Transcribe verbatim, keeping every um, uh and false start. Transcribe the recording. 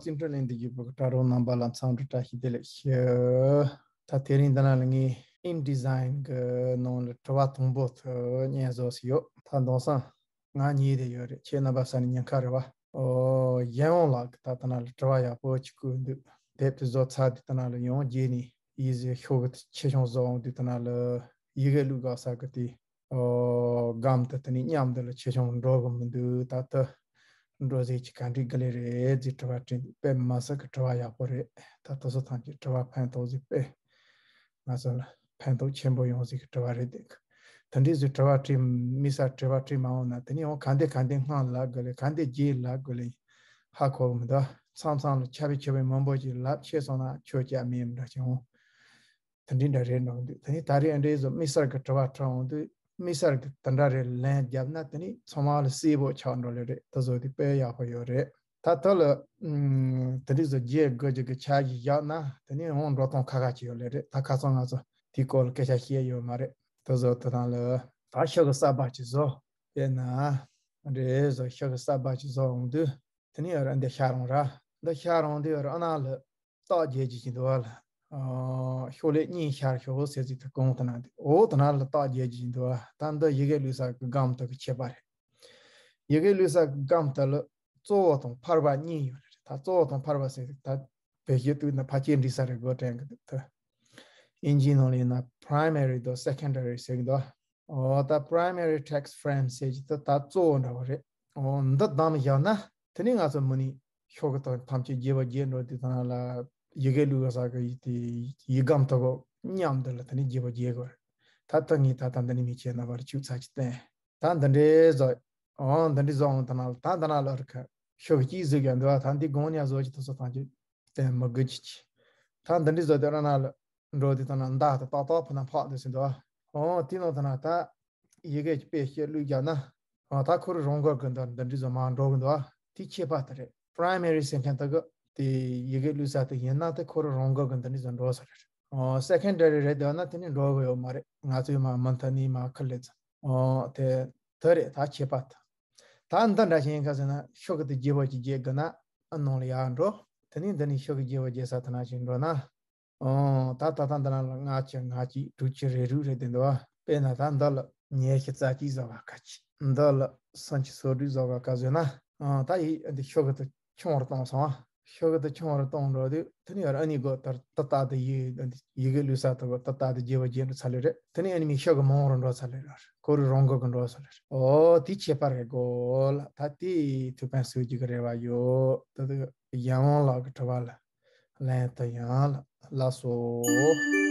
བརྩིས་འཕྲིན་ལས་འདི་བརྒྱུད་པའི་གྲྭ་རོགས་རྣམ་པ་ལ་འཚམས་འདྲི་བཀྲ་ཤིས་བདེ་ལེགས་ཞུ། ད་དེ་རིང་འདི་ན་ལ་ངས་InDesign གི་ནང་ལ་དྲི་བ་དང་པོ་དེ་སྙན་བཟོ་ཞིག་ཡོད། ད་དེང་སང་ང་ཉིད་དེ་ཡོད་རེད། ཁྱེད་རྣམ་པ་ས་ནས་ཉེན་ཁ་རེད་བ། ཨོ། གཞན་ཡང་ལགས་ད་ལྟ་ན་ལ་དྲི་བ་ཡག་པོ་ཅིག་བཀོད་འདུག་དེབ་དེ་བཟོ་ཚར་དུས་ད་ལྟ་ན་ལ་ཡང་རྗེས་ནས་ཡིད་བཟོས་ཤོག་གི་ཆེ་ཆུང་བཟོ་འོང་དུས་ད་ལྟ་ན་ལ་ཡི་གེ་བླུག་དགོས་ས་གི་དེ། ཨོ། སྒམ་དེ་དེ་ནས་མཉམ་དུ་ལ་ཆེ་ཆུང་འགྲོ་གི་མི་འདུག་ད་ལྟ་འགྲོ་ཟེར་གྱི་ག་འདྲའི་དགེ་ལས་རེད་ཟེར་དྲི་བ་དྲིས་འདུག་དཔེ་མི་སྲིད་གི་དྲི་བ་ཡག་པོ་རེད། ད་དེ་ཚོ་ཐམས་ཅད་དྲི་བ་ཕན་ཐོགས་ཟིག་དཔེ། ང་ཚོ་ལ་ཕན་ཐོགས་ཆེན་པོ་ཡོང་ཟིག་གི་དྲི་བ་རེད་དེ། དེ་འདྲའི་ཟིག་དྲི་བ་དྲིས་མི་སར་དྲི་བ་དྲིས་མ་འོང་ན་དེ་ནས་འོང་ག་འདི་ག་འདི་སྔ་ལབ་དགོས་ལེ། ག་འདི་རྗེས་ལབ་དགོས་ལེ། ཧ་གོ་གི་མི་འདུག་མཚམས་མཚམས་ལ་ཆ་བི་ཆ་བི་མང་པོ་ཞིག་ལབ་ཆེ་སོང་ན་ཁྱོད་ཀྱི་ཨ་མེ་འདྲ་ཞིག་འོང་། དེ་འདྲའི་འདྲ་རེད་འགྲོ་གི་འདུག་དེ་ནས་ད་རེས་ཨ་འདྲའི་བཟོ་མི་སར་གི་དྲི་བ་དྲི་འོང་དུས་མི་སར་གི་དེ་འདྲ་རེ་ལན་བརྒྱབ་ན་དེ་ནས་ཚང་མ་ལ་གསལ་པོ་ཆགས་འགྲོ་ལེ་རེད། དེ་བཟོ་དུས་དཔེ་ཡག་པོ་ཡོད་རེད། ད་ལྟ་ལ་ཨུམ། དེ་འདྲའི་བཟོ་རྒྱས་དགོས་རྒྱུ་གི་ཆ་ཞིག་བཞག་ན་དེ་ནས་འོང་འགྲོ་སྟངས་ཁ་ཁ་ཅིག་ཡོད་ལེ་རེད། ད་ཁ་སང་ང་ཚོ་དེའི་སྐོར་ལ་སྐད་ཆ་བཤད་ཡོད་མ་རེད། དེ་བཟོ་དེ་དང་ལ་ད་ཤོག་གི་གསར་པ་ཅིག་བཟོ་དཔེར་ན་འདྲའི་བཟོ་ཤོག་གི་གསར་པ་ཅིག་བཟོ་འོང་དུས་དེ་ནས་ཡོད་ར་འདི་ཤར་འོང་ར། འདི་ཤར་འོང་དུས་ཡོད་ར་ཨ་ན་ལ་རྟགས་རྒྱས་ཀྱི་ཅིག་འདུག་བ་ལ། ཤོག་ལེབ་གཉིས་ཤར་ཤོག་ཟེར་ཚིག་དེ་གོང་དུ་ན་འདུག་འོ་དེ་ན་ལ་རྟགས་རྒྱས་ཀྱི་ཅིག་འདུག་བ། ད་འདི་ཡི་གེ་བླུག་ས་གི་སྒམ་དེ་གི་ཁྱད་པར་རེད། ཡི་གེ་བླུག་ས་གི་སྒམ་དེ་ལ་གཙོ་བོ་དང་ཕལ་པ་གཉིས་ཡོད་རེད། ད་གཙོ་བོ་དང་ཕལ་པ་ཟེར་ད་བེད་སྤྱོད་བཏུག་ན་ཕལ་ཆེར་འགྲིག་ས་རེད་དགོས་དྲན་གི་འདུག་ད་ཨིན་ཇིའི་ནང་ལ་ཡིན་ན་primary་དང་secondary་ཟེར་གི་འདུག་འོ་ད་primary text frame་ཟེར་གྱི་ད་ད་གཙོ་བོ་འདྲ་བོ་རེད། འོ་འདི་བདམས་བཞག་ན་དེ་ནས་ང་ཚོ་མི་ནི་ཤོག་གི་དང་ཐམས་ཅད་རྒྱས་པ་རྒྱས་འགྲོ་དུས་ད་ན་ལ་ཡི་གེ་བླུག་ས་གི་ཡི་དེ་ཡི་སྒམ་དེ་གོ་མཉམ་དུ་ལ་དེ་ནས་རྒྱས་པ་རྒྱས་དགོས་རེད། ད་ལྟ་ངས་ད་ལྟ་འདི་ནས་མི་ཁྱེད་རྣམ་པར་ཅུག་ཚ་ཅི་བསྟན། ད་འདི་འདྲའི་བཟོ། འོ་འདི་འདྲའི་བཟོ་འོང་ད་ན་ལ་ད་ད་ན་ལ་རི་ཁ་ཤོག་གཅིག་བཟོས་ཀྱང་འདུག་ད་འདི་དགོང་ཉ་བཟོ་ཅི་ཐུབ་ས་ཐམས་ཅད་བསྟན་མི་དགོས་ཅི་ཅི། ད་འདི་འདྲའི་བཟོ་དེ་ར་ན་ལ་འགྲོ་དུས་ད་ན་མདའ་དེ་ཏག་ཏག་ཕུ་ན་འཕག་འདུག་ཟིན་འདུག་འོ་དེ་ནང་ད་ན་ད་ཡི་གེ་དཔེ་བཤད་བླུག་རྒྱག་ན་འོ་ད་ཁོ་རང་རང་འགོ་གི་འདི་འདི་འདྲའི་བཟོ་མ་འགྲོ་གི་འདུག་དེ་ཁྱད་པར་དེ་རེད། primary་ཟེར་མཁན་དེ་གི་དེ་ཡི་གེ་བླུག་ས་དེ་ཡིན་ན་དེ་ཁོ་རང་རང་འགོ་གི་འདི་འདྲའི་བཟོ་འགྲོ་ས་རེད། འོ་secondary་རེད་འདོད་ན་དེ་ནི་འགྲོ་གི་ཡོད་མ་རེད། ང་ཚོས་མ་མུ་མཐུད་ནས་མ་ཁུར་ལེ་ཚ། འོ་དེ་དེ་རེད། ད་ཁྱད་པར་དེ། ད་འདི་འདྲ་ཞིག་ཡིན་ཁ་ཟེར་ན་ཤོག་གི་དེ་རྒྱས་པོ་ཅིག་རྒྱས་དགོས་ན་ཨ་ནང་ལ་ཡར་འགྲོ། དེ་ནས་འདི་ནས་ཤོག་གི་རྒྱས་པོ་རྒྱས་ས་དེ་ན་ཞིག་འགྲོ་ན། ཨོ། ད་ད་ད་འདི་ན་ལ་ལྔ་གཅིག་ལྔ་གཅིག་དྲུག་གཅིག་རེ་དྲུག་རེ་དེ་འདུག་བ། དཔེར་ན་ད་འདི་ལ་ཉེར་བཞི་རྩ་གཅིག་བཟོ་བ་ཁ་ཅིག་འདི་ལ་སུམ་ཅུ་སོ་དྲུག་བཟོ་བ་ཁ་བཟོས་ན། ཨ་ད་ཡིག་འདི་ཤོག་གི་དེ་ཆུང་བར་གཏོང་སོང་བ། ཤོག་གི་དེ་ཆུང་བར་གཏོང་འགྲོ་དུས་དེ་ནས་ཡར་ཨ་ནི་གོ་ད་ད་ད་དེ་ཡིག་ཡི་གེ་བླུག་ས་དེ་གོ་ད་ད་དེ་རྒྱས་པ་རྒྱས་འགྲོ་ཚར་ལེ་རེད། དེ་ནས་ཨ་ནི་མི་ཤོག་གི་མང་རུ་འགྲོ་ཚར་ལེ་རེད། ཁོ་རུ་རང་འགོ་གི་འགྲོ་ཚར་ལེ་རེད། ཨོ་དེ་ཁྱད་པར་རེད་གོ་ལ། ད་དེ་ཐུགས་ཕན་གསོས་རྒྱུ་གི་རེ་བ་ཡོད། ད་དེ་གཞན་དབང་ལགས་ཀྱི་དྲི་བ་ལ་ལན་དུ་ཡང་ལ་ལགས་སོ།